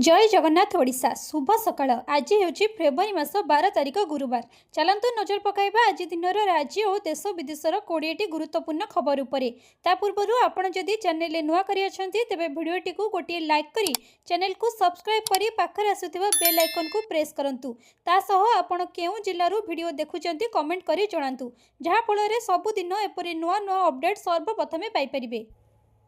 ଜୟ ଜଗନ୍ନାଥ ଓଡ଼ିଶା, ଶୁଭ ସକାଳ। ଆଜି ହେଉଛି ଫେବୃଆରୀ ମାସ 12 ତାରିଖ, ଗୁରୁବାର। ଚାଲନ୍ତୁ ନଜର ପକାଇବା ଆଜି ଦିନର ରାଜ୍ୟ ଓ ଦେଶ ବିଦେଶର 20ଟି ଗୁରୁତ୍ୱପୂର୍ଣ୍ଣ ଖବର ଉପରେ। ତା ପୂର୍ବରୁ ଆପଣ ଯଦି ଚ୍ୟାନେଲରେ ନୂଆ କରି ଅଛନ୍ତି, ତେବେ ଭିଡ଼ିଓଟିକୁ ଗୋଟିଏ ଲାଇକ୍ କରି ଚ୍ୟାନେଲକୁ ସବସ୍କ୍ରାଇବ୍ କରି ପାଖରେ ଆସୁଥିବା ବେଲ୍ ଆଇକନ୍କୁ ପ୍ରେସ୍ କରନ୍ତୁ। ତା ସହ ଆପଣ କେଉଁ ଜିଲ୍ଲାରୁ ଭିଡ଼ିଓ ଦେଖୁଛନ୍ତି, କମେଣ୍ଟ କରି ଜଣାନ୍ତୁ, ଯାହାଫଳରେ ସବୁଦିନ ଏପରି ନୂଆ ନୂଆ ଅପଡ଼େଟ୍ ସର୍ବପ୍ରଥମେ ପାଇପାରିବେ।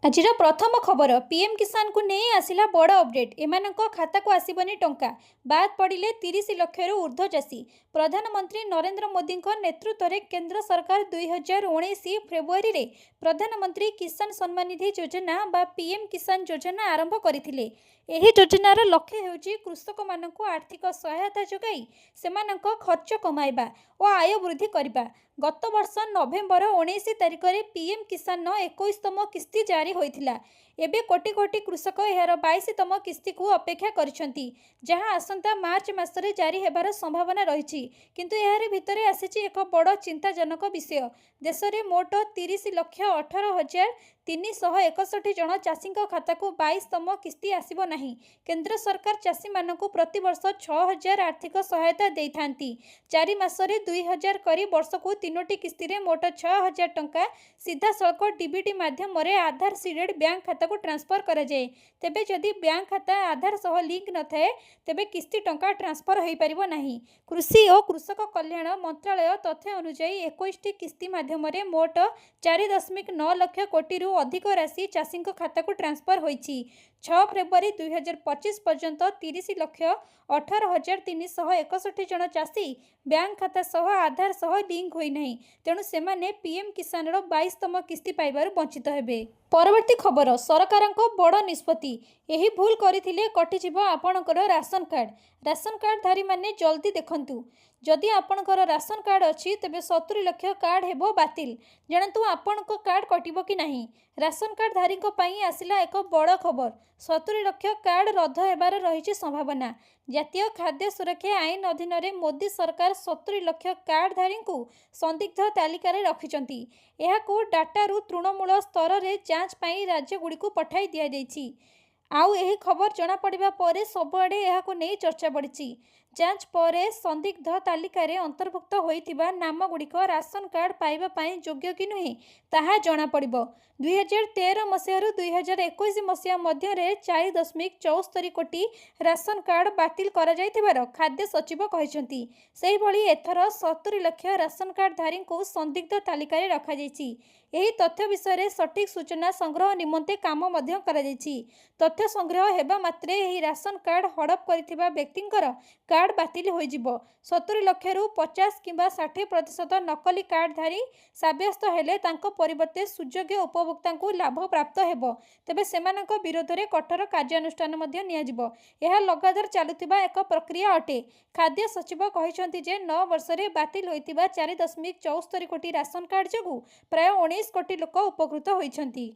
ଆଜିର ପ୍ରଥମ ଖବର, ପିଏମ୍ କିଷାନକୁ ନେଇ ଆସିଲା ବଡ଼ ଅପଡେଟ୍। ଏମାନଙ୍କ ଖାତାକୁ ଆସିବନି ଟଙ୍କା, ବାଦ୍ ପଡ଼ିଲେ 30 ଲକ୍ଷରୁ ଉର୍ଦ୍ଧ୍ୱ ଚାଷୀ। ପ୍ରଧାନମନ୍ତ୍ରୀ ନରେନ୍ଦ୍ର ମୋଦିଙ୍କ ନେତୃତ୍ୱରେ କେନ୍ଦ୍ର ସରକାର 2019 ଫେବୃଆରୀରେ ପ୍ରଧାନମନ୍ତ୍ରୀ କିଷାନ ସମ୍ମାନ ନିଧି ଯୋଜନା ବା ପିଏମ୍ କିଷାନ ଯୋଜନା ଆରମ୍ଭ କରିଥିଲେ। ଏହି ଯୋଜନାର ଲକ୍ଷ୍ୟ ହେଉଛି କୃଷକମାନଙ୍କୁ ଆର୍ଥିକ ସହାୟତା ଯୋଗାଇ ସେମାନଙ୍କ ଖର୍ଚ୍ଚ କମାଇବା ଓ ଆୟ ବୃଦ୍ଧି କରିବା। ଗତ ବର୍ଷ ନଭେମ୍ବର 19 ତାରିଖରେ ପିଏମ୍ କିଷାନର 21ତମ କିସ୍ତି ଜାରି ହୋଇଥିଲା। ଏବେ କୋଟି କୋଟି କୃଷକ ଏହାର 22ତମ କିସ୍ତିକୁ ଅପେକ୍ଷା କରିଛନ୍ତି, ଯାହା ଆସନ୍ତା ମାର୍ଚ୍ଚ ମାସରେ ଜାରି ହେବାର ସମ୍ଭାବନା ରହିଛି। କିନ୍ତୁ ଏହାରି ଭିତରେ ଆସିଛି ଏକ ବଡ଼ ଚିନ୍ତାଜନକ ବିଷୟ। ଦେଶରେ ମୋଟ 30,18,361 ଜଣ ଚାଷୀଙ୍କ ଖାତାକୁ 22ତମ କିସ୍ତି ଆସିବ ନାହିଁ। କେନ୍ଦ୍ର ସରକାର ଚାଷୀମାନଙ୍କୁ ପ୍ରତିବର୍ଷ 6,000 ଆର୍ଥିକ ସହାୟତା ଦେଇଥାନ୍ତି। 4 ମାସରେ 2,000 କରି ବର୍ଷକୁ ତିନୋଟି କିସ୍ତିରେ ମୋଟ 6,000 ଟଙ୍କା ସିଧାସଳଖ ଡିବିଟି ମାଧ୍ୟମରେ ଆଧାର ସିଡେଡ୍ ବ୍ୟାଙ୍କ ଖାତାକୁ ଟ୍ରାନ୍ସଫର କରାଯାଏ। ତେବେ ଯଦି ବ୍ୟାଙ୍କ ଖାତା ଆଧାର ସହ ଲିଙ୍କ ନଥାଏ, ତେବେ କିସ୍ତି ଟଙ୍କା ଟ୍ରାନ୍ସଫର ହୋଇପାରିବ ନାହିଁ। କୃଷି ଓ କୃଷକ କଲ୍ୟାଣ ମନ୍ତ୍ରାଳୟ ତଥ୍ୟ ଅନୁଯାୟୀ, 21ଟି କିସ୍ତି ମାଧ୍ୟମରେ ମୋଟ 4.9 ଲକ୍ଷ କୋଟିରୁ ଅଧିକ ରାଶି ଚାଷୀଙ୍କ ଖାତାକୁ ଟ୍ରାନ୍ସଫର ହୋଇଛି। 6 ଫେବୃଆରୀ 2025 ପର୍ଯ୍ୟନ୍ତ 30,18,361 ଜଣ ଚାଷୀ ବ୍ୟାଙ୍କ ଖାତା ସହ ଆଧାର ସହ ଲିଙ୍କ ହୋଇନାହିଁ। ତେଣୁ ସେମାନେ ପିଏମ୍ କିଷାନର 22ତମ କିସ୍ତି ପାଇବାରୁ ବଞ୍ଚିତ ହେବେ। ପରବର୍ତ୍ତୀ ଖବର, ସରକାରଙ୍କ ବଡ଼ ନିଷ୍ପତ୍ତି। ଏହି ଭୁଲ କରିଥିଲେ କଟିଯିବ ଆପଣଙ୍କର ରାସନ କାର୍ଡ଼। ରାସନ କାର୍ଡ଼ଧାରୀମାନେ ଜଲ୍ଦି ଦେଖନ୍ତୁ। ଯଦି ଆପଣଙ୍କର ରାସନ କାର୍ଡ଼ ଅଛି, ତେବେ 70 ଲକ୍ଷ କାର୍ଡ଼ ହେବ ବାତିଲ। ଜାଣନ୍ତୁ ଆପଣଙ୍କ କାର୍ଡ଼ କଟିବ କି ନାହିଁ। ରାସନ କାର୍ଡ଼ଧାରୀଙ୍କ ପାଇଁ ଆସିଲା ଏକ ବଡ଼ ଖବର। 70 ଲକ୍ଷ କାର୍ଡ଼ ରଦ୍ଦ ହେବାର ରହିଛି ସମ୍ଭାବନା। ଜାତୀୟ ଖାଦ୍ୟ ସୁରକ୍ଷା ଆଇନ ଅଧୀନରେ ମୋଦି ସରକାର 70 ଲକ୍ଷ କାର୍ଡ଼ଧାରୀଙ୍କୁ ସନ୍ଦିଗ୍ଧ ତାଲିକାରେ ରଖିଛନ୍ତି। ଏହାକୁ ଡାଟାରୁ ତୃଣମୂଳ ସ୍ତରରେ ଯାଞ୍ଚ ପାଇଁ ରାଜ୍ୟଗୁଡ଼ିକୁ ପଠାଇ ଦିଆଯାଇଛି। ଆଉ ଏହି ଖବର ଜଣାପଡ଼ିବା ପରେ ସବୁଆଡ଼େ ଏହାକୁ ନେଇ ଚର୍ଚ୍ଚା ବଢ଼ିଛି। ଯାଞ୍ଚ ପରେ ସନ୍ଦିଗ୍ଧ ତାଲିକାରେ ଅନ୍ତର୍ଭୁକ୍ତ ହୋଇଥିବା ନାମଗୁଡ଼ିକ ରାସନ କାର୍ଡ଼ ପାଇବା ପାଇଁ ଯୋଗ୍ୟ କି ନୁହେଁ, ତାହା ଜଣାପଡ଼ିବ। 2013 ମସିହାରୁ 2021 ମସିହା ମଧ୍ୟରେ 4.74 କୋଟି ରାସନ କାର୍ଡ଼ ବାତିଲ କରାଯାଇଥିବାର ଖାଦ୍ୟ ସଚିବ କହିଛନ୍ତି। ସେହିଭଳି ଏଥର 70 ଲକ୍ଷ ରାସନ କାର୍ଡ଼ଧାରୀଙ୍କୁ ସନ୍ଦିଗ୍ଧ ତାଲିକାରେ ରଖାଯାଇଛି। ଏହି ତଥ୍ୟ ବିଷୟରେ ସଠିକ୍ ସୂଚନା ସଂଗ୍ରହ ନିମନ୍ତେ କାମ ମଧ୍ୟ କରାଯାଇଛି। ତଥ୍ୟ ସଂଗ୍ରହ ହେବା ମାତ୍ରେ ଏହି ରାସନ କାର୍ଡ଼ ହଡ଼ପ କରିଥିବା ବ୍ୟକ୍ତିଙ୍କର କାର୍ଡ଼ ବାତିଲ ହୋଇଯିବ। 70 ଲକ୍ଷରୁ 50 କିମ୍ବା 60% ନକଲି କାର୍ଡ଼ଧାରୀ ସାବ୍ୟସ୍ତ ହେଲେ ତାଙ୍କ ପରିବର୍ତ୍ତେ ସୁଯୋଗ୍ୟ ଉପଭୋକ୍ତାଙ୍କୁ ଲାଭ ପ୍ରାପ୍ତ ହେବ। ତେବେ ସେମାନଙ୍କ ବିରୋଧରେ କଠୋର କାର୍ଯ୍ୟାନୁଷ୍ଠାନ ମଧ୍ୟ ନିଆଯିବ। ଏହା ଲଗାତାର ଚାଲୁଥିବା ଏକ ପ୍ରକ୍ରିୟା ଅଟେ। ଖାଦ୍ୟ ସଚିବ କହିଛନ୍ତି ଯେ 9 ବର୍ଷରେ ବାତିଲ ହୋଇଥିବା 4.74 କୋଟି ରାସନ କାର୍ଡ଼ ଯୋଗୁଁ ପ୍ରାୟ 19 କୋଟି ଲୋକ ଉପକୃତ ହୋଇଛନ୍ତି।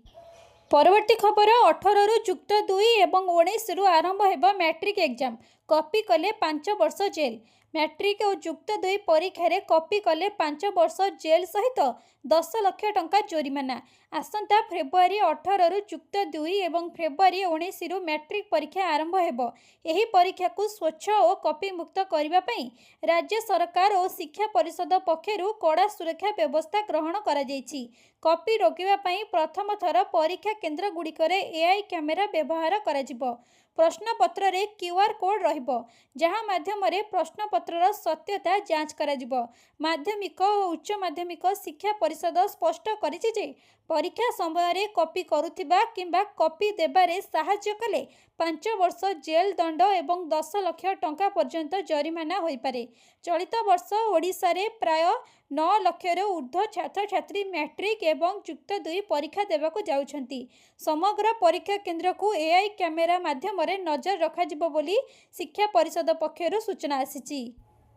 ପରବର୍ତ୍ତୀ ଖବର, 18ରୁ ଯୁକ୍ତ ଦୁଇ ଏବଂ 19ରୁ ଆରମ୍ଭ ହେବ ମ୍ୟାଟ୍ରିକ୍ ଏକ୍ଜାମ୍, କପି କଲେ 5 ବର୍ଷ ଜେଲ୍। ମ୍ୟାଟ୍ରିକ୍ ଓ ଯୁକ୍ତ ଦୁଇ ପରୀକ୍ଷାରେ କପି କଲେ 5 ବର୍ଷ ଜେଲ୍ ସହିତ 10 ଲକ୍ଷ ଟଙ୍କା ଜୋରିମାନା। ଆସନ୍ତା ଫେବୃଆରୀ 18ରୁ ଯୁକ୍ତ ଦୁଇ ଏବଂ ଫେବୃଆରୀ 19ରୁ ମ୍ୟାଟ୍ରିକ୍ ପରୀକ୍ଷା ଆରମ୍ଭ ହେବ। ଏହି ପରୀକ୍ଷାକୁ ସ୍ୱଚ୍ଛ ଓ କପିମୁକ୍ତ କରିବା ପାଇଁ ରାଜ୍ୟ ସରକାର ଓ ଶିକ୍ଷା ପରିଷଦ ପକ୍ଷରୁ କଡ଼ା ସୁରକ୍ଷା ବ୍ୟବସ୍ଥା ଗ୍ରହଣ କରାଯାଇଛି। କପି ରୋକିବା ପାଇଁ ପ୍ରଥମ ଥର ପରୀକ୍ଷା କେନ୍ଦ୍ରଗୁଡ଼ିକରେ ଏଆଇ କ୍ୟାମେରା ବ୍ୟବହାର କରାଯିବ। ପ୍ରଶ୍ନପତ୍ରରେ କ୍ୟୁଆର୍ କୋଡ୍ ରହିବ, ଯାହା ମାଧ୍ୟମରେ ପ୍ରଶ୍ନପତ୍ରର ସତ୍ୟତା ଯାଞ୍ଚ କରାଯିବ। ମାଧ୍ୟମିକ ଓ ଉଚ୍ଚ ମାଧ୍ୟମିକ ଶିକ୍ଷା ପରିଷଦ ସ୍ପଷ୍ଟ କରିଛି ଯେ ପରୀକ୍ଷା ସମୟରେ କପି କରୁଥିବା କିମ୍ବା କପି ଦେବାରେ ସାହାଯ୍ୟ କଲେ 5 ବର୍ଷ ଜେଲ୍ ଦଣ୍ଡ ଏବଂ 10 ଲକ୍ଷ ଟଙ୍କା ପର୍ଯ୍ୟନ୍ତ ଜରିମାନା ହୋଇପାରେ। ଚଳିତ ବର୍ଷ ଓଡ଼ିଶାରେ ପ୍ରାୟ 9 ଲକ୍ଷରୁ ଉର୍ଦ୍ଧ୍ୱ ଛାତ୍ରଛାତ୍ରୀ ମ୍ୟାଟ୍ରିକ୍ ଏବଂ ଯୁକ୍ତ ଦୁଇ ପରୀକ୍ଷା ଦେବାକୁ ଯାଉଛନ୍ତି। ସମଗ୍ର ପରୀକ୍ଷା କେନ୍ଦ୍ରକୁ ଏଆଇ କ୍ୟାମେରା ମାଧ୍ୟମରେ ନଜର ରଖାଯିବ ବୋଲି ଶିକ୍ଷା ପରିଷଦ ପକ୍ଷରୁ ସୂଚନା ଆସିଛି।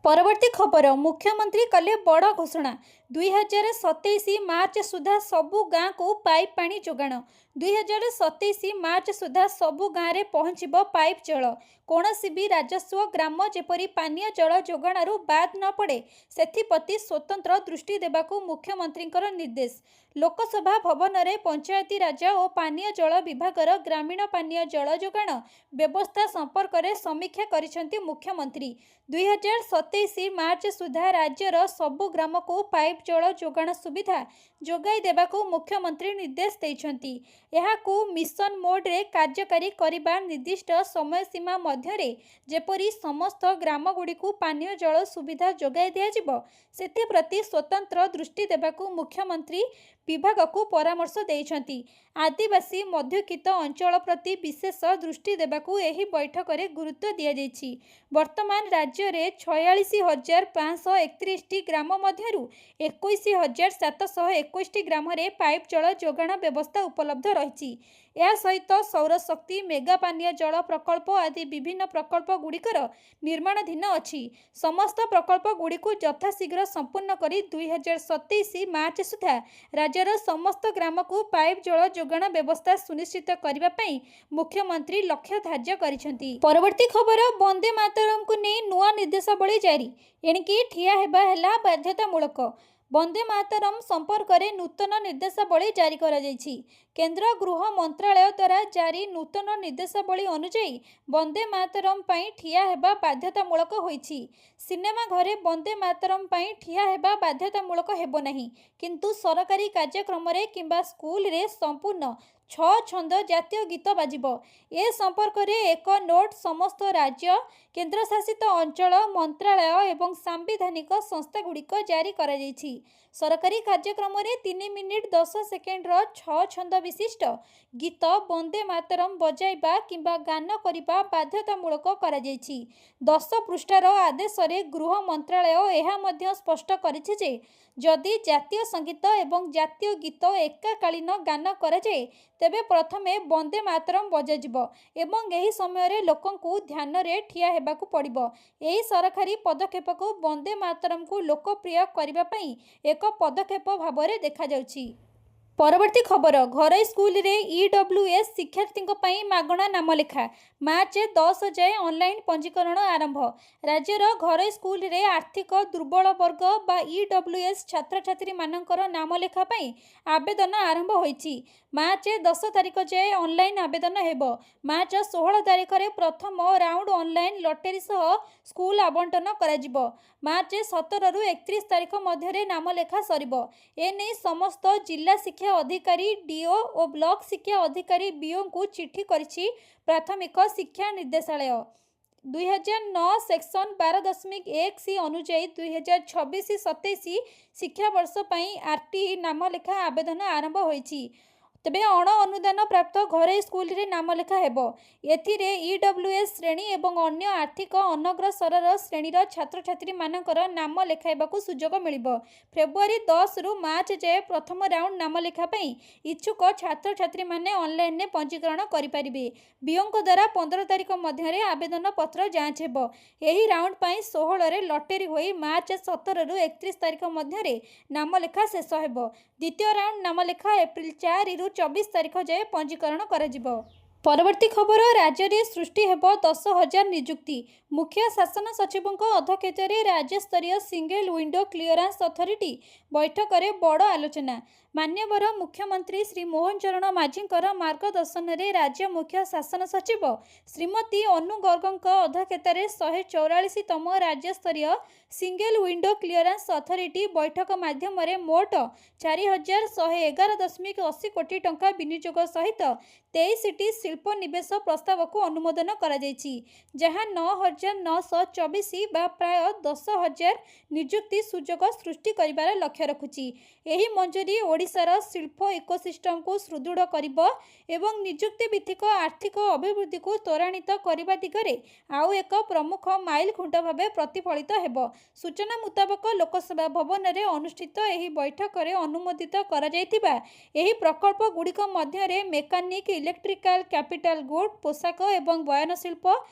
ପରବର୍ତ୍ତୀ ଖବର, ମୁଖ୍ୟମନ୍ତ୍ରୀ କଲେ ବଡ଼ ଘୋଷଣା। 2027 ମାର୍ଚ୍ଚ ସୁଦ୍ଧା ସବୁ ଗାଁକୁ ପାଇପ୍ ପାଣି ଯୋଗାଣ। 2027 ମାର୍ଚ୍ଚ ସୁଦ୍ଧା ସବୁ ଗାଁରେ ପହଞ୍ଚିବ ପାଇପ୍ ଜଳ। କୌଣସି ବି ରାଜସ୍ୱ ଗ୍ରାମ ଯେପରି ପାନୀୟ ଜଳ ଯୋଗାଣରୁ ବାଦ୍ ନ ପଡ଼େ, ସେଥିପ୍ରତି ସ୍ୱତନ୍ତ୍ର ଦୃଷ୍ଟି ଦେବାକୁ ମୁଖ୍ୟମନ୍ତ୍ରୀଙ୍କର ନିର୍ଦ୍ଦେଶ। ଲୋକସେବା ଭବନରେ ପଞ୍ଚାୟତିରାଜ ଓ ପାନୀୟ ଜଳ ବିଭାଗର ଗ୍ରାମୀଣ ପାନୀୟ ଜଳ ଯୋଗାଣ ବ୍ୟବସ୍ଥା ସମ୍ପର୍କରେ ସମୀକ୍ଷା କରିଛନ୍ତି ମୁଖ୍ୟମନ୍ତ୍ରୀ। 2027 ମାର୍ଚ୍ଚ ସୁଦ୍ଧା ରାଜ୍ୟର ସବୁ ଗ୍ରାମକୁ ପାଇପ୍ ଜଳ ଯୋଗାଣ ସୁବିଧା ଯୋଗାଇ ଦେବାକୁ ମୁଖ୍ୟମନ୍ତ୍ରୀ ନିର୍ଦ୍ଦେଶ ଦେଇଛନ୍ତି। ଏହାକୁ ମିଶନ ମୋଡ୍‌ରେ କାର୍ଯ୍ୟକାରୀ କରିବା ନିର୍ଦ୍ଦିଷ୍ଟ ସମୟସୀମା ମଧ୍ୟରେ ଯେପରି ସମସ୍ତ ଗ୍ରାମଗୁଡ଼ିକୁ ପାନୀୟ ଜଳ ସୁବିଧା ଯୋଗାଇ ଦିଆଯିବ, ସେଥିପ୍ରତି ସ୍ୱତନ୍ତ୍ର ଦୃଷ୍ଟି ଦେବାକୁ ମୁଖ୍ୟମନ୍ତ୍ରୀ ବିଭାଗକୁ ପରାମର୍ଶ ଦେଇଛନ୍ତି। ଆଦିବାସୀ ଅଧ୍ୟୁଷିତ ଅଞ୍ଚଳ ପ୍ରତି ବିଶେଷ ଦୃଷ୍ଟି ଦେବାକୁ ଏହି ବୈଠକରେ ଗୁରୁତ୍ୱ ଦିଆଯାଇଛି। ବର୍ତ୍ତମାନ ରାଜ୍ୟରେ 46,531ଟି ଗ୍ରାମ ମଧ୍ୟରୁ 21,721ଟି ଗ୍ରାମରେ ପାଇପ୍ ଜଳ ଯୋଗାଣ ବ୍ୟବସ୍ଥା ଉପଲବ୍ଧ ରହିଛି। ଏହା ସହିତ ସୌରଶକ୍ତି, ମେଗା ପାନୀୟ ଜଳ ପ୍ରକଳ୍ପ ଆଦି ବିଭିନ୍ନ ପ୍ରକଳ୍ପଗୁଡ଼ିକର ନିର୍ମାଣାଧୀନ ଅଛି। ସମସ୍ତ ପ୍ରକଳ୍ପଗୁଡ଼ିକୁ ଯଥାଶୀଘ୍ର ସମ୍ପୂର୍ଣ୍ଣ କରି 2027 ମାର୍ଚ୍ଚ ସୁଦ୍ଧା ରାଜ୍ୟର ସମସ୍ତ ଗ୍ରାମକୁ ପାଇପ୍ ଜଳ ଯୋଗାଣ ବ୍ୟବସ୍ଥା ସୁନିଶ୍ଚିତ କରିବା ପାଇଁ ମୁଖ୍ୟମନ୍ତ୍ରୀ ଲକ୍ଷ୍ୟ ଧାର୍ଯ୍ୟ କରିଛନ୍ତି। ପରବର୍ତ୍ତୀ ଖବର, ବନ୍ଦେ ମାତରମ୍‌କୁ ନେଇ ନୂଆ ନିର୍ଦ୍ଦେଶାବଳୀ ଜାରି, ଏଣିକି ଠିଆ ହେବା ହେଲା ବାଧ୍ୟତାମୂଳକ। ବନ୍ଦେ ମାତରମ୍ ସମ୍ପର୍କରେ ନୂତନ ନିର୍ଦ୍ଦେଶାବଳୀ ଜାରି କରାଯାଇଛି। କେନ୍ଦ୍ର ଗୃହ ମନ୍ତ୍ରାଳୟ ଦ୍ୱାରା ଜାରି ନୂତନ ନିର୍ଦ୍ଦେଶାବଳୀ ଅନୁଯାୟୀ, ବନ୍ଦେ ମାତରମ୍ ପାଇଁ ଠିଆ ହେବା ବାଧ୍ୟତାମୂଳକ ହୋଇଛି। ସିନେମା ଘରେ ବନ୍ଦେ ମାତରମ୍ ପାଇଁ ଠିଆ ହେବା ବାଧ୍ୟତାମୂଳକ ହେବ ନାହିଁ, କିନ୍ତୁ ସରକାରୀ କାର୍ଯ୍ୟକ୍ରମରେ କିମ୍ବା ସ୍କୁଲରେ ସମ୍ପୂର୍ଣ୍ଣ ଛଅ ଛନ୍ଦ ଜାତୀୟ ଗୀତ ବାଜିବ। ଏ ସମ୍ପର୍କରେ ଏକ ନୋଟ୍ ସମସ୍ତ ରାଜ୍ୟ, କେନ୍ଦ୍ରଶାସିତ ଅଞ୍ଚଳ, ମନ୍ତ୍ରାଳୟ ଏବଂ ସାମ୍ବିଧାନିକ ସଂସ୍ଥାଗୁଡ଼ିକ ଜାରି କରାଯାଇଛି। ସରକାରୀ କାର୍ଯ୍ୟକ୍ରମରେ 3 ମିନିଟ୍ 10 ସେକେଣ୍ଡର ଛଅ ଛନ୍ଦ ବିଶିଷ୍ଟ ଗୀତ ବନ୍ଦେ ମାତରମ୍ ବଜାଇବା କିମ୍ବା ଗାନ କରିବା ବାଧ୍ୟତାମୂଳକ କରାଯାଇଛି। 10 ପୃଷ୍ଠାର ଆଦେଶରେ ଗୃହ ମନ୍ତ୍ରାଳୟ ଏହା ମଧ୍ୟ ସ୍ପଷ୍ଟ କରିଛି ଯେ, ଯଦି ଜାତୀୟ ସଙ୍ଗୀତ ଏବଂ ଜାତୀୟ ଗୀତ ଏକକାଳୀନ ଗାନ କରାଯାଏ, ତେବେ ପ୍ରଥମେ ବନ୍ଦେ ମାତରମ୍ ବଜାଯିବ ଏବଂ ଏହି ସମୟରେ ଲୋକଙ୍କୁ ଧ୍ୟାନରେ ଠିଆ ହେବାକୁ ପଡ଼ିବ। ଏହି ସରକାରୀ ପଦକ୍ଷେପକୁ ବନ୍ଦେ ମାତରମ୍‌କୁ ଲୋକପ୍ରିୟ କରିବା ପାଇଁ ଏକ ପଦକ୍ଷେପ ଭାବରେ ଦେଖାଯାଉଛି। ପରବର୍ତ୍ତୀ ଖବର, ଘରୋଇ ସ୍କୁଲରେ ଇଡବ୍ଲ୍ୟୁଏସ୍ ଶିକ୍ଷାର୍ଥୀଙ୍କ ପାଇଁ ମାଗଣା ନାମଲେଖା, ମାର୍ଚ୍ଚ 10 ଯାଏଁ ଅନଲାଇନ ପଞ୍ଜୀକରଣ ଆରମ୍ଭ। ରାଜ୍ୟର ଘରୋଇ ସ୍କୁଲରେ ଆର୍ଥିକ ଦୁର୍ବଳ ବର୍ଗ ବା ଇଡବ୍ଲ୍ୟୁଏସ୍ ଛାତ୍ରଛାତ୍ରୀମାନଙ୍କର ନାମଲେଖା ପାଇଁ ଆବେଦନ ଆରମ୍ଭ ହୋଇଛି। ମାର୍ଚ୍ଚ 10 ତାରିଖ ଯାଏଁ ଅନଲାଇନ ଆବେଦନ ହେବ। ମାର୍ଚ୍ଚ 16 ତାରିଖରେ ପ୍ରଥମ ରାଉଣ୍ଡ ଅନଲାଇନ ଲଟେରୀ ସହ ସ୍କୁଲ ଆବଣ୍ଟନ କରାଯିବ। ମାର୍ଚ୍ଚ 17ରୁ 31 ତାରିଖ ମଧ୍ୟରେ ନାମଲେଖା ସରିବ। ଏନେଇ ସମସ୍ତ ଜିଲ୍ଲା ଶିକ୍ଷା ଅଧିକାରୀ ଡିଇଓ ଓ ବ୍ଲକ ଶିକ୍ଷା ଅଧିକାରୀ ବିଇଓଙ୍କୁ ଚିଠି କରିଛି ପ୍ରାଥମିକ ଶିକ୍ଷା ନିର୍ଦ୍ଦେଶାଳୟ। 2009 ସେକ୍ସନ 12.1 ସି ଅନୁଯାୟୀ 2026-27 ଶିକ୍ଷାବର୍ଷ ପାଇଁ ଆର୍ଟିଇ ନାମଲେଖା ଆବେଦନ ଆରମ୍ଭ ହୋଇଛି। ତେବେ ଅଣ ଅନୁଦାନ ପ୍ରାପ୍ତ ଘରୋଇ ସ୍କୁଲରେ ନାମଲେଖା ହେବ। ଏଥିରେ ଇଡବ୍ଲ୍ୟୁଏସ୍ ଶ୍ରେଣୀ ଏବଂ ଅନ୍ୟ ଆର୍ଥିକ ଅନଗ୍ରସରର ଶ୍ରେଣୀର ଛାତ୍ରଛାତ୍ରୀମାନଙ୍କର ନାମ ଲେଖାଇବାକୁ ସୁଯୋଗ ମିଳିବ। ଫେବୃଆରୀ 10ରୁ ମାର୍ଚ୍ଚ ଯାଏଁ ପ୍ରଥମ ରାଉଣ୍ଡ ନାମଲେଖା ପାଇଁ ଇଚ୍ଛୁକ ଛାତ୍ରଛାତ୍ରୀମାନେ ଅନଲାଇନରେ ପଞ୍ଜୀକରଣ କରିପାରିବେ। ବିଇଓଙ୍କ ଦ୍ୱାରା 15 ତାରିଖ ମଧ୍ୟରେ ଆବେଦନ ପତ୍ର ଯାଞ୍ଚ ହେବ। ଏହି ରାଉଣ୍ଡ ପାଇଁ 16ରେ ଲଟେରୀ ହୋଇ ମାର୍ଚ୍ଚ 17ରୁ 31 ତାରିଖ ମଧ୍ୟରେ ନାମଲେଖା ଶେଷ ହେବ। ଦ୍ୱିତୀୟ ରାଉଣ୍ଡ ନାମଲେଖା ଏପ୍ରିଲ 4ରୁ 24 ତାରିଖ ଯାଏଁ ପଞ୍ଜୀକରଣ କରାଯିବ। ପରବର୍ତ୍ତୀ ଖବର, ରାଜ୍ୟରେ ସୃଷ୍ଟି ହେବ 10,000 ନିଯୁକ୍ତି। ମୁଖ୍ୟ ଶାସନ ସଚିବଙ୍କ ଅଧ୍ୟକ୍ଷତାରେ ରାଜ୍ୟସ୍ତରୀୟ ସିଙ୍ଗଲ ୱିଣ୍ଡୋ କ୍ଲିୟରାନ୍ସ ଅଥରିଟି ବୈଠକରେ ବଡ଼ ଆଲୋଚନା। ମାନ୍ୟବର ମୁଖ୍ୟମନ୍ତ୍ରୀ ଶ୍ରୀ ମୋହନ ଚରଣ ମାଝୀଙ୍କର ମାର୍ଗଦର୍ଶନରେ ରାଜ୍ୟ ମୁଖ୍ୟ ଶାସନ ସଚିବ ଶ୍ରୀମତୀ ଅନୁ ଗର୍ଗଙ୍କ ଅଧ୍ୟକ୍ଷତାରେ 144ତମ ରାଜ୍ୟସ୍ତରୀୟ ସିଙ୍ଗଲ ୱିଣ୍ଡୋ କ୍ଲିୟରାନ୍ସ ଅଥରିଟି ବୈଠକ ମାଧ୍ୟମରେ ମୋଟ 4,111.80 କୋଟି ଟଙ୍କା ବିନିଯୋଗ ସହିତ 23ଟି ଶିଳ୍ପ ନିବେଶ ପ୍ରସ୍ତାବକୁ ଅନୁମୋଦନ କରାଯାଇଛି, ଯାହା 9,924 ବା ପ୍ରାୟ 10,000 ନିଯୁକ୍ତି ସୁଯୋଗ ସୃଷ୍ଟି କରିବାର ଲକ୍ଷ୍ୟ ରଖୁଛି। ଏହି ମଞ୍ଜୁରୀ ଓଡ଼ିଶାର ଶିଳ୍ପ ଇକୋସିଷ୍ଟମକୁ ସୁଦୃଢ଼ କରିବ ଏବଂ ନିଯୁକ୍ତି ଭିତ୍ତିକ ଆର୍ଥିକ ଅଭିବୃଦ୍ଧିକୁ ତ୍ୱରାନ୍ୱିତ କରିବା ଦିଗରେ ଆଉ ଏକ ପ୍ରମୁଖ ମାଇଲଖୁଣ୍ଟ ଭାବେ ପ୍ରତିଫଳିତ ହେବ। ସୂଚନା ମୁତାବକ, ଲୋକସେବା ଭବନରେ ଅନୁଷ୍ଠିତ ଏହି ବୈଠକରେ ଅନୁମୋଦିତ କରାଯାଇଥିବା ଏହି ପ୍ରକଳ୍ପଗୁଡ଼ିକ ମଧ୍ୟରେ ମେକାନିକ, ଇଲେକ୍ଟ୍ରିକାଲ, କ୍ୟାପିଟାଲ ଗୁଡ୍, ପୋଷାକ ଏବଂ ବୟନଶିଳ୍ପ,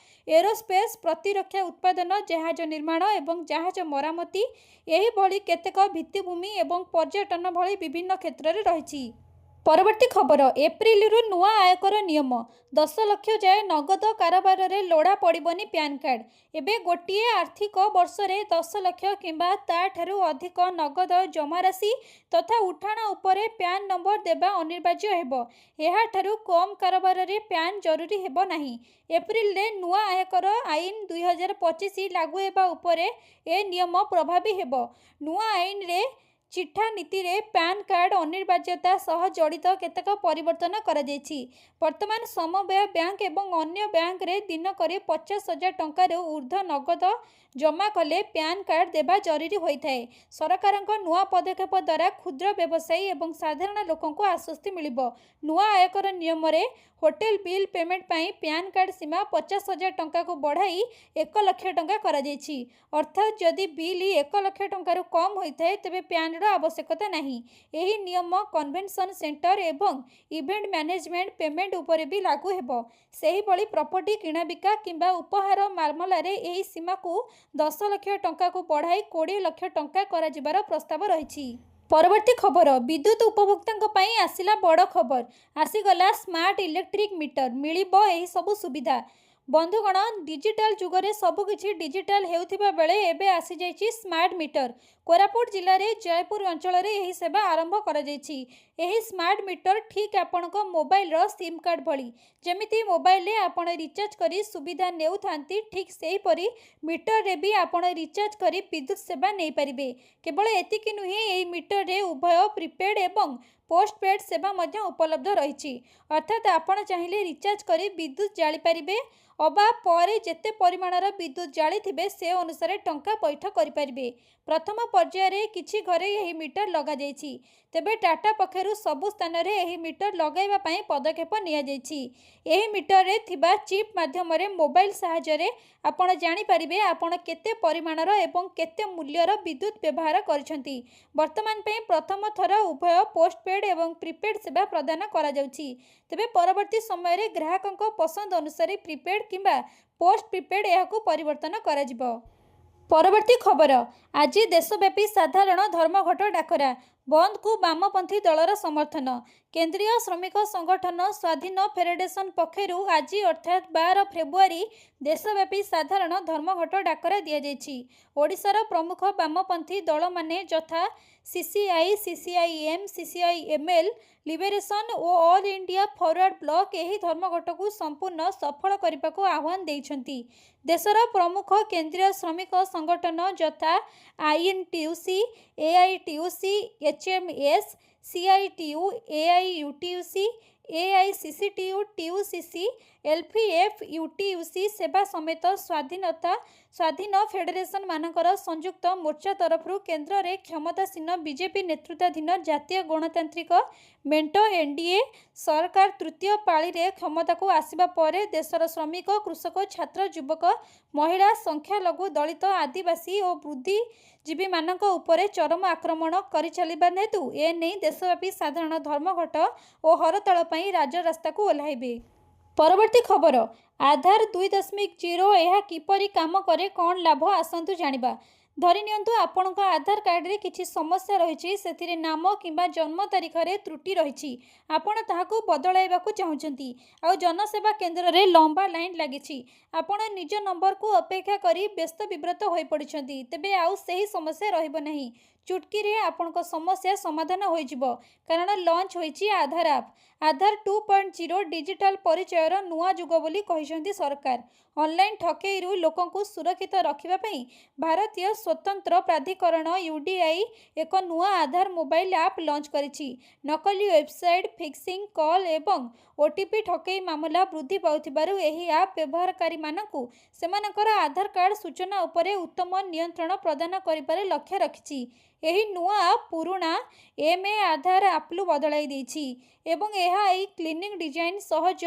ଏରୋସ୍ପେସ୍, ପ୍ରତିରକ୍ଷା ଉତ୍ପାଦନ, ଜାହାଜ ନିର୍ମାଣ ଏବଂ ଜାହାଜ ମରାମତି ଏହିଭଳି କେତେକ ଭିତ୍ତିଭୂମି ଏବଂ ପର୍ଯ୍ୟଟନ ଭଳି ବିଭିନ୍ନ କ୍ଷେତ୍ରରେ ରହିଛି। ପରବର୍ତ୍ତୀ ଖବର, ଏପ୍ରିଲରୁ ନୂଆ ଆୟକର ନିୟମ। 10 ଲକ୍ଷ ଯାଏ ନଗଦ କାରବାରରେ ଲୋଡ଼ା ପଡ଼ିବନି ପ୍ୟାନ୍ କାର୍ଡ଼। ଏବେ ଗୋଟିଏ ଆର୍ଥିକ ବର୍ଷରେ 10 ଲକ୍ଷ କିମ୍ବା ତା'ଠାରୁ ଅଧିକ ନଗଦ ଜମାରାଶି ତଥା ଉଠାଣ ଉପରେ ପ୍ୟାନ୍ ନମ୍ବର ଦେବା ଅନିବାର୍ଯ୍ୟ ହେବ। ଏହାଠାରୁ କମ୍ କାରବାରରେ ପ୍ୟାନ୍ ଜରୁରୀ ହେବ ନାହିଁ। ଏପ୍ରିଲରେ ନୂଆ ଆୟକର ଆଇନ 2025 ଲାଗୁ ହେବା ଉପରେ ଏ ନିୟମ ପ୍ରଭାବୀ ହେବ। ନୂଆ ଆଇନରେ ଚିଠା ନୀତିରେ ପ୍ୟାନ୍ କାର୍ଡ଼ ଅନିବାର୍ଯ୍ୟତା ସହ ଜଡ଼ିତ କେତେକ ପରିବର୍ତ୍ତନ କରାଯାଇଛି। ବର୍ତ୍ତମାନ ସମବାୟ ବ୍ୟାଙ୍କ ଏବଂ ଅନ୍ୟ ବ୍ୟାଙ୍କରେ ଦିନକରେ 50,000 ଟଙ୍କାରୁ ଉର୍ଦ୍ଧ୍ୱ ନଗଦ ଜମା କଲେ ପ୍ୟାନ୍ କାର୍ଡ଼ ଦେବା ଜରୁରୀ ହୋଇଥାଏ। ସରକାରଙ୍କ ନୂଆ ପଦକ୍ଷେପ ଦ୍ୱାରା କ୍ଷୁଦ୍ର ବ୍ୟବସାୟୀ ଏବଂ ସାଧାରଣ ଲୋକଙ୍କୁ ଆଶ୍ୱସ୍ତି ମିଳିବ। ନୂଆ ଆୟକର ନିୟମରେ ହୋଟେଲ ବିଲ୍ ପେମେଣ୍ଟ ପାଇଁ ପ୍ୟାନ୍ କାର୍ଡ଼ ସୀମା 50,000 ଟଙ୍କାକୁ ବଢ଼ାଇ 1 ଲକ୍ଷ ଟଙ୍କା କରାଯାଇଛି। ଅର୍ଥାତ୍ ଯଦି ବିଲ୍ 1 ଲକ୍ଷ ଟଙ୍କାରୁ କମ୍ ହୋଇଥାଏ, ତେବେ ପ୍ୟାନ୍ର ଆବଶ୍ୟକତା ନାହିଁ। ଏହି ନିୟମ କନଭେନସନ୍ ସେଣ୍ଟର ଏବଂ ଇଭେଣ୍ଟ ମ୍ୟାନେଜମେଣ୍ଟ ପେମେଣ୍ଟ ଉପରେ ବି ଲାଗୁ ହେବ। ସେହିଭଳି ପ୍ରପର୍ଟି କିଣାବିକା କିମ୍ବା ଉପହାର ମାମଲାରେ ଏହି ସୀମାକୁ 10 ଲକ୍ଷ ଟଙ୍କାକୁ ବଢ଼ାଇ 20 ଲକ୍ଷ ଟଙ୍କା କରାଯିବାର ପ୍ରସ୍ତାବ ରହିଛି। ପରବର୍ତ୍ତୀ ଖବର, ବିଦ୍ୟୁତ ଉପଭୋକ୍ତାଙ୍କ ପାଇଁ ଆସିଲା ବଡ଼ ଖବର। ଆସିଗଲା ସ୍ମାର୍ଟ ଇଲେକ୍ଟ୍ରିକ୍ ମିଟର, ମିଳିବ ଏହିସବୁ ସୁବିଧା। ବନ୍ଧୁଗଣ, ଡିଜିଟାଲ ଯୁଗରେ ସବୁକିଛି ଡିଜିଟାଲ ହେଉଥିବା ବେଳେ ଏବେ ଆସିଯାଇଛି ସ୍ମାର୍ଟ ମିଟର। କୋରାପୁଟ ଜିଲ୍ଲାରେ ଜୟପୁର ଅଞ୍ଚଳରେ ଏହି ସେବା ଆରମ୍ଭ କରାଯାଇଛି। ଏହି ସ୍ମାର୍ଟ ମିଟର ଠିକ୍ ଆପଣଙ୍କ ମୋବାଇଲର ସିମ୍ କାର୍ଡ଼ ଭଳି। ଯେମିତି ମୋବାଇଲରେ ଆପଣ ରିଚାର୍ଜ କରି ସୁବିଧା ନେଉଥାନ୍ତି, ଠିକ୍ ସେହିପରି ମିଟରରେ ବି ଆପଣ ରିଚାର୍ଜ କରି ବିଦ୍ୟୁତ ସେବା ନେଇପାରିବେ। କେବଳ ଏତିକି ନୁହେଁ, ଏହି ମିଟରରେ ଉଭୟ ପ୍ରିପେଡ୍ ଏବଂ ପୋଷ୍ଟପେଡ୍ ସେବା ମଧ୍ୟ ଉପଲବ୍ଧ ରହିଛି। ଅର୍ଥାତ୍ ଆପଣ ଚାହିଁଲେ ରିଚାର୍ଜ କରି ବିଦ୍ୟୁତ ଜାଳିପାରିବେ ଅବା ପରେ ଯେତେ ପରିମାଣର ବିଦ୍ୟୁତ ଜାଳିଥିବେ, ସେ ଅନୁସାରେ ଟଙ୍କା ପଇଠ କରିପାରିବେ। ପ୍ରଥମ ପର୍ଯ୍ୟାୟରେ କିଛି ଘରେ ଏହି ମିଟର ଲଗାଯାଇଛି। ତେବେ ଟାଟା ପକ୍ଷରୁ ସବୁ ସ୍ଥାନରେ ଏହି ମିଟର ଲଗାଇବା ପାଇଁ ପଦକ୍ଷେପ ନିଆଯାଇଛି। ଏହି ମିଟରରେ ଥିବା ଚିପ୍ ମାଧ୍ୟମରେ ମୋବାଇଲ ସାହାଯ୍ୟରେ ଆପଣ ଜାଣିପାରିବେ, ଆପଣ କେତେ ପରିମାଣର ଏବଂ କେତେ ମୂଲ୍ୟର ବିଦ୍ୟୁତ ବ୍ୟବହାର କରିଛନ୍ତି। ବର୍ତ୍ତମାନ ପାଇଁ ପ୍ରଥମ ଥର ଉଭୟ ପୋଷ୍ଟପେଡ୍ ଏବଂ ପ୍ରିପେଡ୍ ସେବା ପ୍ରଦାନ କରାଯାଉଛି। ତେବେ ପରବର୍ତ୍ତୀ ସମୟରେ ଗ୍ରାହକଙ୍କ ପସନ୍ଦ ଅନୁସାରେ ପ୍ରିପେଡ୍ କିମ୍ବା ପୋଷ୍ଟ ପ୍ରିପେଡ୍ ଏହାକୁ ପରିବର୍ତ୍ତନ କରାଯିବ। ପରବର୍ତ୍ତୀ ଖବର, ଆଜି ଦେଶବ୍ୟାପୀ ସାଧାରଣ ଧର୍ମଘଟ ଡାକରା, ବନ୍ଦକୁ ବାମପନ୍ଥୀ ଦଳର ସମର୍ଥନ। କେନ୍ଦ୍ରୀୟ ଶ୍ରମିକ ସଂଗଠନ ସ୍ୱାଧୀନ ଫେଡେରେସନ ପକ୍ଷରୁ ଆଜି ଅର୍ଥାତ୍ 12 ଫେବୃଆରୀ ଦେଶବ୍ୟାପୀ ସାଧାରଣ ଧର୍ମଘଟ ଡାକରା ଦିଆଯାଇଛି। ଓଡ଼ିଶାର ପ୍ରମୁଖ ବାମପନ୍ଥୀ ଦଳମାନେ ଯଥା ସିସିଆଇ, ସିସିଆଇଏମ୍, ସିସିଆଇଏମ୍ଏଲ୍, ଲିବେରେସନ ଓ ଅଲ୍ ଇଣ୍ଡିଆ ଫରୱାର୍ଡ ବ୍ଲକ ଏହି ଧର୍ମଘଟକୁ ସମ୍ପୂର୍ଣ୍ଣ ସଫଳ କରିବାକୁ ଆହ୍ୱାନ ଦେଇଛନ୍ତି। ଦେଶର ପ୍ରମୁଖ କେନ୍ଦ୍ରୀୟ ଶ୍ରମିକ ସଂଗଠନ ଯଥା INTUC, AITUC, HMS, CITU, AIUTUC, AICCTU, TUCC, ଏଲ୍ପିଏଫ୍, UTUC ସେବା ସମେତ ସ୍ୱାଧୀନ ଫେଡେରେସନମାନଙ୍କର ସଂଯୁକ୍ତ ମୋର୍ଚ୍ଚା ତରଫରୁ କେନ୍ଦ୍ରରେ କ୍ଷମତାସୀନ ବିଜେପି ନେତୃତ୍ୱାଧୀନ ଜାତୀୟ ଗଣତାନ୍ତ୍ରିକ ମେଣ୍ଟ, ଏନ୍ଡିଏ ସରକାର ତୃତୀୟ ପାଳିରେ କ୍ଷମତାକୁ ଆସିବା ପରେ ଦେଶର ଶ୍ରମିକ, କୃଷକ, ଛାତ୍ର, ଯୁବକ, ମହିଳା, ସଂଖ୍ୟାଲଘୁ, ଦଳିତ, ଆଦିବାସୀ ଓ ବୁଦ୍ଧିଜୀବୀମାନଙ୍କ ଉପରେ ଚରମ ଆକ୍ରମଣ କରିଚାଲିବା ହେତୁ ଏନେଇ ଦେଶବ୍ୟାପୀ ସାଧାରଣ ଧର୍ମଘଟ ଓ ହରତାଳ ପାଇଁ ରାଜରାସ୍ତାକୁ ଓହ୍ଲାଇବେ। ପରବର୍ତ୍ତୀ ଖବର, ଆଧାର 2.0, ଏହା କିପରି କାମ କରେ, କ'ଣ ଲାଭ, ଆସନ୍ତୁ ଜାଣିବା। ଧରି ନିଅନ୍ତୁ ଆପଣଙ୍କ ଆଧାର କାର୍ଡ଼ରେ କିଛି ସମସ୍ୟା ରହିଛି। ସେଥିରେ ନାମ କିମ୍ବା ଜନ୍ମ ତାରିଖରେ ତ୍ରୁଟି ରହିଛି। ଆପଣ ତାହାକୁ ବଦଳାଇବାକୁ ଚାହୁଁଛନ୍ତି ଆଉ ଜନସେବା କେନ୍ଦ୍ରରେ ଲମ୍ବା ଲାଇନ୍ ଲାଗିଛି। ଆପଣ ନିଜ ନମ୍ବରକୁ ଅପେକ୍ଷା କରି ବ୍ୟସ୍ତ ବିବ୍ରତ ହୋଇପଡ଼ିଛନ୍ତି। ତେବେ ଆଉ ସେହି ସମସ୍ୟା ରହିବ ନାହିଁ। ଚୁଟକିରେ ଆପଣଙ୍କ ସମସ୍ୟା ସମାଧାନ ହୋଇଯିବ, କାରଣ ଲଞ୍ଚ ହୋଇଛି ଆଧାର ଆପ୍। ଆଧାର 2.0 ଡିଜିଟାଲ ପରିଚୟର ନୂଆ ଯୁଗ ବୋଲି କହିଛନ୍ତି ସରକାର। ଅନଲାଇନ୍ ଠକେଇରୁ ଲୋକଙ୍କୁ ସୁରକ୍ଷିତ ରଖିବା ପାଇଁ ଭାରତୀୟ ସ୍ୱତନ୍ତ୍ର ପ୍ରାଧିକରଣ, ୟୁଡିଆଇ ଏକ ନୂଆ ଆଧାର ମୋବାଇଲ ଆପ୍ ଲଞ୍ଚ କରିଛି। ନକଲି ୱେବସାଇଟ୍, ଫିସିଂ କଲ୍ ଏବଂ ଓଟିପି ଠକେଇ ମାମଲା ବୃଦ୍ଧି ପାଉଥିବାରୁ ଏହି ଆପ୍ ବ୍ୟବହାରକାରୀମାନଙ୍କୁ ସେମାନଙ୍କର ଆଧାର କାର୍ଡ଼ ସୂଚନା ଉପରେ ଉତ୍ତମ ନିୟନ୍ତ୍ରଣ ପ୍ରଦାନ କରିବାରେ ଲକ୍ଷ୍ୟ ରଖିଛି। ଏହି ନୂଆ ଆପ୍ ପୁରୁଣା ଏମ୍ ଆଧାର ଆପ୍କୁ ବଦଳାଇ ଦେଇଛି ଏବଂ ଏହା ଏହି କ୍ଲିନ୍ ଡିଜାଇନ୍, ସହଜ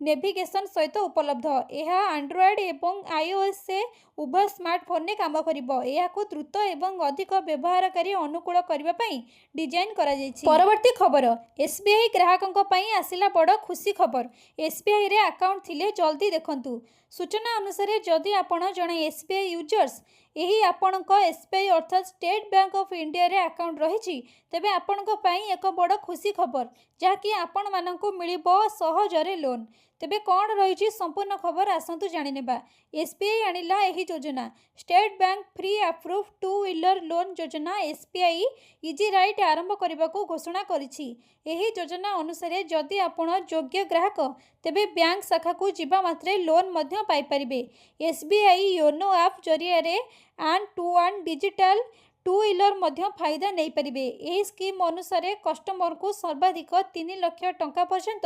ନେଭିଗେସନ୍ ସହିତ ଉପଲବ୍ଧ। ଏହା ଆଣ୍ଡ୍ରଏଡ୍ ଏବଂ ଆଇଓଏସ୍ ଉଭୟ ସ୍ମାର୍ଟଫୋନରେ କାମ କରିବ। ଏହାକୁ ଦ୍ରୁତ ଏବଂ ଅଧିକ ବ୍ୟବହାରକାରୀ ଅନୁକୂଳ କରିବା ପାଇଁ ଡିଜାଇନ୍ କରାଯାଇଛି। ପରବର୍ତ୍ତୀ ଖବର, ଏସ୍ବିଆଇ ଗ୍ରାହକଙ୍କ ପାଇଁ ଆସିଲା ବଡ଼ ଖୁସି ଖବର। ଏସ୍ବିଆଇରେ ଆକାଉଣ୍ଟ ଥିଲେ ଜଲ୍ଦି ଦେଖନ୍ତୁ। ସୂଚନା ଅନୁସାରେ, ଯଦି ଆପଣ ଜଣେ ଏସ୍ବିଆଇ ୟୁଜର୍ସ, ଏହି ଆପଣଙ୍କ ଏସ୍ବିଆଇ ଅର୍ଥାତ୍ ଷ୍ଟେଟ୍ ବ୍ୟାଙ୍କ ଅଫ୍ ଇଣ୍ଡିଆରେ ଆକାଉଣ୍ଟ ରହିଛି, ତେବେ ଆପଣଙ୍କ ପାଇଁ ଏକ ବଡ଼ ଖୁସି ଖବର, ଯାହାକି ଆପଣମାନଙ୍କୁ ମିଳିବ ସହଜରେ ଲୋନ୍। ତେବେ କ'ଣ ରହିଛି ସମ୍ପୂର୍ଣ୍ଣ ଖବର, ଆସନ୍ତୁ ଜାଣିନେବା। ଏସ୍ବିଆଇ ଆଣିଲା ଏହି ଯୋଜନା। State bank free approve two wheeler loan ଯୋଜନା ଏସ୍ବିଆଇ ଇଜି ରାଇଟ୍ ଆରମ୍ଭ କରିବାକୁ ଘୋଷଣା କରିଛି। ଏହି ଯୋଜନା ଅନୁସାରେ ଯଦି ଆପଣ ଯୋଗ୍ୟ ଗ୍ରାହକ, ତେବେ ବ୍ୟାଙ୍କ ଶାଖାକୁ ଯିବା ମାତ୍ରେ ଲୋନ୍ ମଧ୍ୟ ପାଇପାରିବେ। ଏସ୍ବିଆଇ ୟୋନୋ ଆପ୍ ଜରିଆରେ end to end digital two wheeler ମଧ୍ୟ ଫାଇଦା ନେଇପାରିବେ। ଏହି ସ୍କିମ୍ ଅନୁସାରେ କଷ୍ଟମରଙ୍କୁ ସର୍ବାଧିକ 3 ଲକ୍ଷ ଟଙ୍କା ପର୍ଯ୍ୟନ୍ତ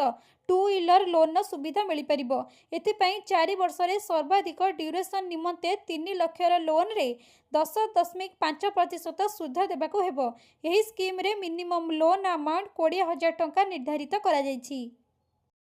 ଟୁ ହ୍ୱିଲର ଲୋନ୍ର ସୁବିଧା ମିଳିପାରିବ। ଏଥିପାଇଁ 4 ବର୍ଷରେ ସର୍ବାଧିକ ଡ୍ୟୁରେସନ୍ ନିମନ୍ତେ 3 ଲକ୍ଷର ଲୋନ୍ରେ 10.5% ସୁଧ ଦେବାକୁ ହେବ। ଏହି ସ୍କିମ୍ରେ ମିନିମମ୍ ଲୋନ୍ ଆମାଉଣ୍ଟ 20,000 ଟଙ୍କା ନିର୍ଦ୍ଧାରିତ କରାଯାଇଛି।